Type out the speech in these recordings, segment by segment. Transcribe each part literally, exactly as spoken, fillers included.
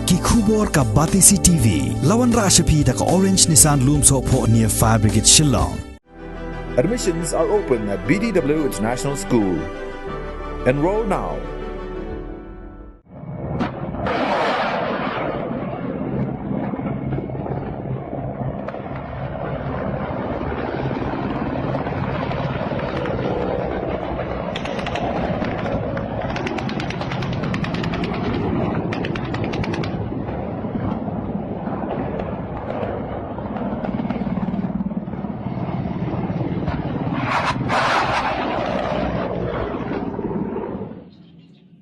Ki khubor ka Batesi T V. La wanrah sha phi da ka Orange Nissan Lumsohphoh near Fire Brigade Shillong. Admissions are open at B D W International School. Enroll now.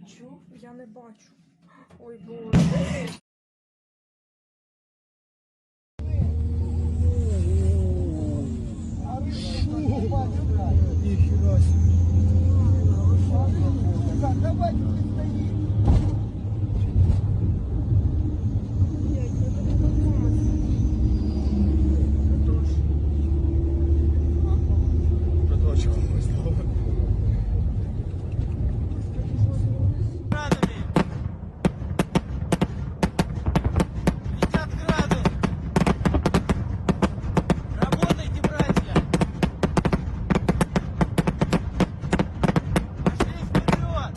Чув, я не бачу. Ой, Боже. Летят грады! Работайте, братья! Пошли вперёд!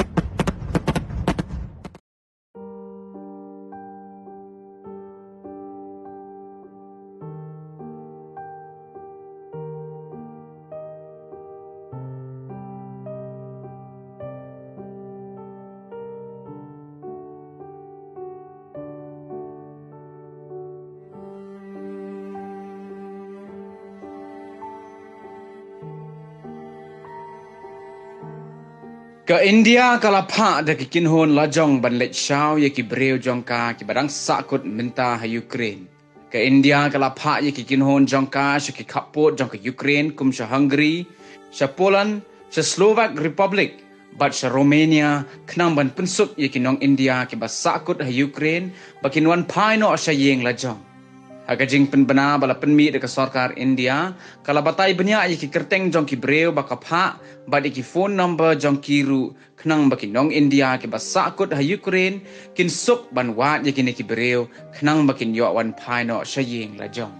Ka India ka la phah da ki kynhun lajong ban leit shaw ïa ki briew jong ka kiba dang sahkut mynta ha Ukraine. Ka India ka la phah ïa ki kynhun jong ka sha ki khappud jong ka Ukraine kum sha Hungary, sha Poland, sha Slovak Republic, bad sha Romania, khnang ban pynsuk ïa ki nong India kiba sahkut ha Ukraine, ba kin wan phai noh sha ïing lajong. Ha ka jingpynbna ba la pynmih da ka sorkar India, ka la batai bniah ïa ki kyrteng jong ki briew ba ka phah, bad ïa ki phone number jong ki ruh, khnang ba ki nong India kiba sahkut ha Ukraine, kin suk ban wad ïa kine ki briew, khnang ba kin ïoh wan phai noh sha ïing lajong.